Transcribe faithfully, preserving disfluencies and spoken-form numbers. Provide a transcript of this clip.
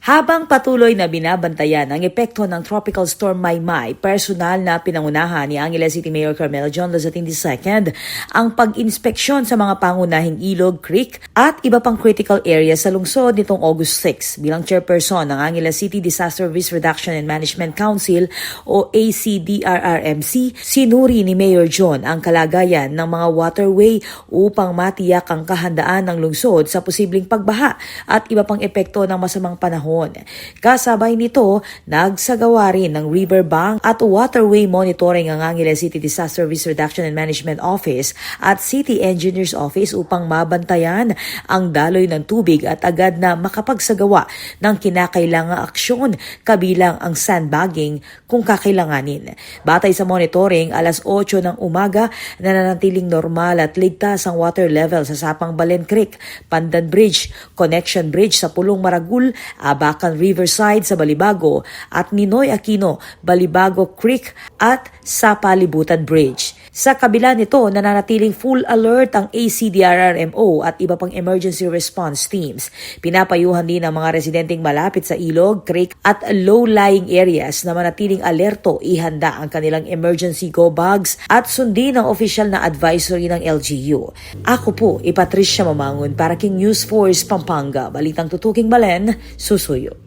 Habang patuloy na binabantayan ang epekto ng Tropical Storm Maymay, personal na pinangunahan ni Angeles City Mayor Carmelo John Lazatin the second ang pag-inspeksyon sa mga pangunahing ilog, creek at iba pang critical area sa lungsod nitong August six. Bilang chairperson ng Angeles City Disaster Risk Reduction and Management Council o A C D R R M C, sinuri ni Mayor John ang kalagayan ng mga waterway upang matiyak ang kahandaan ng lungsod sa posibleng pagbaha at iba pang epekto ng masamang panahon. Kasabay nito, nagsagawa rin ng river bank at waterway monitoring ang Angeles City Disaster Risk Reduction and Management Office at City Engineers Office upang mabantayan ang daloy ng tubig at agad na makapagsagawa ng kinakailangang aksyon, kabilang ang sandbagging kung kakailanganin. Batay sa monitoring, alas otso ng umaga, nananatiling normal at ligtas ang water level sa Sapang Balen Creek, Pandan Bridge, Connection Bridge sa Pulong Maragul, Abacan Riverside sa Balibago, at Ninoy Aquino, Balibago Creek at Sapalibutan Bridge. Sa kabila nito, nananatiling full alert ang A C D R R M O at iba pang emergency response teams. Pinapayuhan din ang mga residenteng malapit sa ilog, creek at low-lying areas na manatiling alerto, ihanda ang kanilang emergency go bags at sundin ang opisyal na advisory ng L G U. Ako po, i Patricia Mamangun para king News Force Pampanga, balitang tutuking Balen, susuyo.